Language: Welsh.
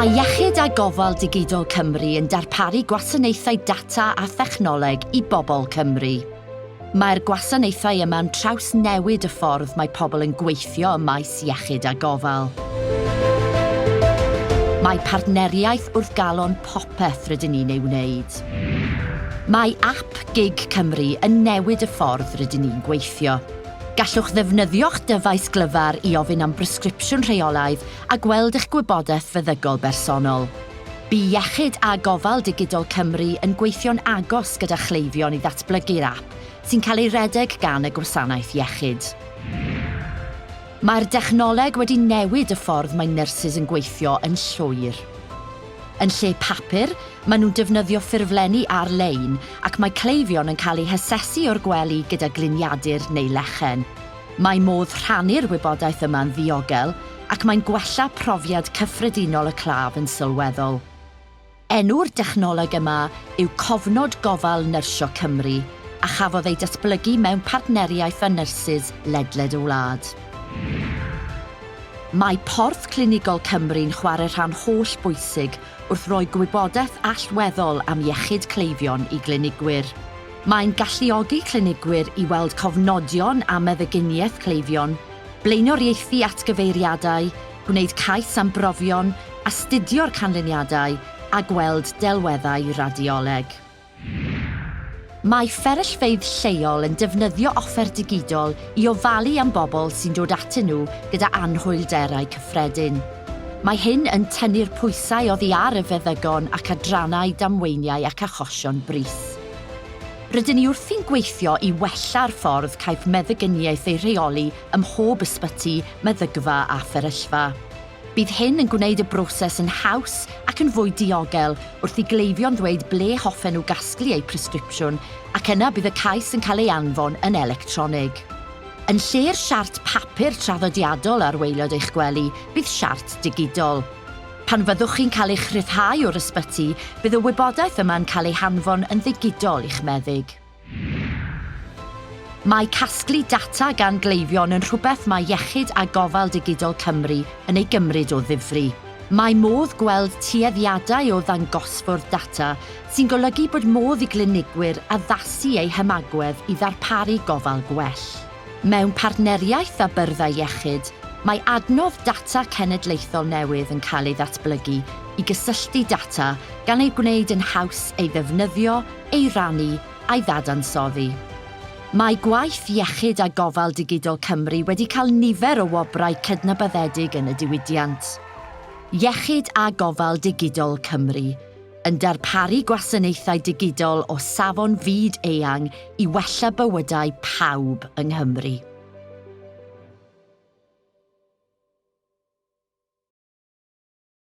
Mae Iechyd a Gofal Digidol Cymru yn darparu gwasanaethau data a thechnoleg i bobl Cymru. Mae'r gwasanaethau yma'n trawsnewid y ffordd mae pobl yn gweithio ym maes iechyd a gofal. Mae partneriaeth wrth galon popeth rydyn ni'n ei wneud. Mae ap gig Cymru yn newid y ffordd rydyn ni'n gweithio. Gallwch ddefnyddio'ch dyfais glyfar i ofyn am bresgripsiwn rheolaidd a gweld eich gwybodaeth feddygol bersonol. Bu Iechyd a Gofal Digidol Cymru yn gweithio'n agos gyda chleifion i ddatblygu'r ap, sy'n cael ei redeg gan y Gwasanaeth Iechyd. Mae'r dechnoleg wedi newid y ffordd mae nyrsys yn gweithio yn llwyr. Yn lle papur, maen nhw'n defnyddio ffurflenni ar-lein ac mae cleifion yn cael eu hasesu o'r gwely gyda gliniadur neu lechen. Mae modd rhannu'r wybodaeth yma'n ddiogel ac mae'n gwella profiad cyffredinol y claf yn sylweddol. Enw'r dechnoleg yma yw Cofnod Gofal Nyrsio Cymru a chafodd ei datblygu mewn partneriaeth â nyrsys ledled y wlad. Mae Porth Clinigol Cymru'n chwarae rhan holl bwysig wrth roi gwybodaeth allweddol am iechyd cleifion i glinigwyr. Mae'n galluogi clinigwyr i weld cofnodion a meddyginiaeth cleifion, blaenoriaethu atgyfeiriadau, gwneud cais am brofion, astudio'r canlyniadau a gweld delweddau radioleg. Mae fferyllfeydd lleol yn defnyddio offer digidol i ofalu am bobl sy'n dod atyn nhw gyda anhwylderau cyffredin. Mae hyn yn tynnu'r pwysau oddi ar y feddygon ac adrannau damweiniau ac achosion brys. Rydyn ni wrthi'n gweithio i wella'r ffordd caiff meddyginiaeth ei rheoli ym mhob ysbyty, meddygfa a fferyllfa. Bydd hyn yn gwneud y broses yn haws ac yn fwy diogel wrth i gleifion ddweud ble hoffen nhw gasglu eu presgripsiwn ac yna bydd y cais yn cael ei anfon yn electronig. Yn lle'r siart papur traddodiadol ar waelod eich gwely, bydd siart digidol. Pan fyddwch chi'n cael eich rhyddhau o'r ysbyty, bydd y wybodaeth yma'n cael ei hanfon yn ddigidol i'ch meddyg. Mae casglu data gan gleifion yn rhywbeth mae Iechyd a Gofal Digidol Cymru yn ei gymryd o ddifri. Mae modd gweld tueddiadau o ddangosfwrdd data sy'n golygu bod modd i glinigwyr addasu eu hymagwedd i ddarparu gofal gwell. Mewn partneriaeth â byrddau iechyd, mae adnodd data cenedlaethol newydd yn cael ei ddatblygu i gysylltu data gan ei gwneud yn haws ei ddefnyddio, ei rannu a'i ddadansoddi. Mae gwaith Iechyd a Gofal Digidol Cymru wedi cael nifer o wobrau cydnabyddedig yn y diwydiant. Iechyd a Gofal Digidol Cymru, yn darparu gwasanaethau digidol o safon fyd eang i wella bywydau pawb yng Nghymru.